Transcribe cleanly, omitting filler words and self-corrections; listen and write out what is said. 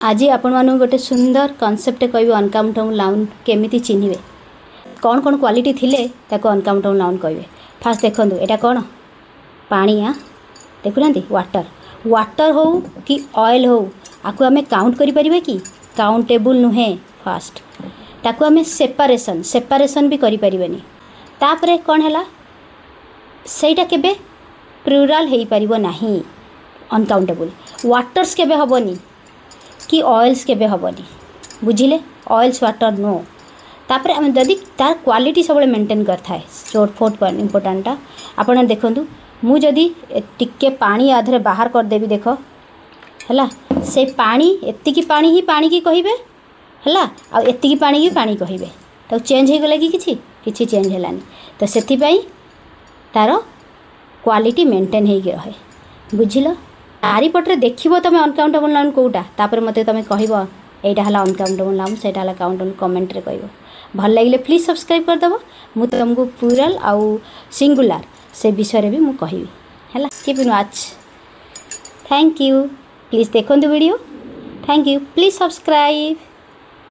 ଆଜି ଆପଣମାନଙ୍କୁ ଗୋଟେ ସୁନ୍ଦର କନସେପ୍ଟ କହିବି, ଅନକାଉଣ୍ଟେବଲ୍ ନାଉନ୍ କେମିତି ଚିହ୍ନିବେ, କ'ଣ କ'ଣ କ୍ୱାଲିଟି ଥିଲେ ତାକୁ ଅନକାଉଣ୍ଟେବଲ୍ ନାଉନ୍ କହିବେ। ଫାଷ୍ଟ ଦେଖନ୍ତୁ, ଏଇଟା କ'ଣ? ପାଣି। ଦେଖୁନାହାନ୍ତି, ୱାଟର୍। ୱାଟର୍ ହଉ କି ଅଏଲ୍ ହଉ, ଆକୁ ଆମେ କାଉଣ୍ଟ କରିପାରିବା କି? କାଉଣ୍ଟେବୁଲ୍ ନୁହେଁ। ଫାଷ୍ଟ ତାକୁ ଆମେ ସେପାରେସନ୍ ବି କରିପାରିବାନି। ତାପରେ କ'ଣ ହେଲା? ସେଇଟା କେବେ ପ୍ଲୁରାଲ୍ ହେଇପାରିବ ନାହିଁ। ଅନକାଉଣ୍ଟେବୁଲ୍ ୱାଟର୍ସ କେବେ ହେବନି କି ଅଏଲ୍ସ କେବେ ହେବନି। ବୁଝିଲେ? Oils, water, no. ତାପରେ ଆମେ ଯଦି ତାର କ୍ୱାଲିଟି ସବୁବେଳେ ମେଣ୍ଟେନ୍ କରିଥାଏ। ଫୋର୍ଥ ପଏଣ୍ଟ ଇମ୍ପୋର୍ଟାଣ୍ଟଟା ଆପଣ ଦେଖନ୍ତୁ, ମୁଁ ଯଦି ଟିକେ ପାଣି ଆ ଦେହରେ ବାହାର କରିଦେବି, ଦେଖ ହେଲା, ସେ ପାଣି, ଏତିକି ପାଣି ହିଁ ପାଣିକି କହିବେ ହେଲା, ଆଉ ଏତିକି ପାଣି କି ପାଣି କହିବେ। ତାକୁ ଚେଞ୍ଜ ହେଇଗଲା କି କିଛି? କିଛି ଚେଞ୍ଜ ହେଲାନି। ତ ସେଥିପାଇଁ ତାର କ୍ୱାଲିଟି ମେଣ୍ଟେନ୍ ହେଇକି ରହେ। ବୁଝିଲ? ଚାରିପଟରେ ଦେଖିବ ତୁମେ ଅନକାଉଣ୍ଟେବଲ୍ ନାଉନ୍ କେଉଁଟା, ତାପରେ ମୋତେ ତୁମେ କହିବ ଏଇଟା ହେଲା ଅନକାଉଣ୍ଟେବଲ୍ ନାଉନ୍, ସେଇଟା ହେଲା କାଉଣ୍ଟେବଲ୍। କମେଣ୍ଟରେ କହିବ। ଭଲ ଲାଗିଲେ ପ୍ଲିଜ୍ ସବସ୍କ୍ରାଇବ୍ କରିଦେବ। ମୁଁ ତୁମକୁ ପ୍ଲୁରାଲ୍ ଆଉ ସିଙ୍ଗୁଲାର ସେ ବିଷୟରେ ବି ମୁଁ କହିବି। ହେଲା, keep in watch. Thank you. Please ଦେଖନ୍ତୁ video. Thank you. Please subscribe.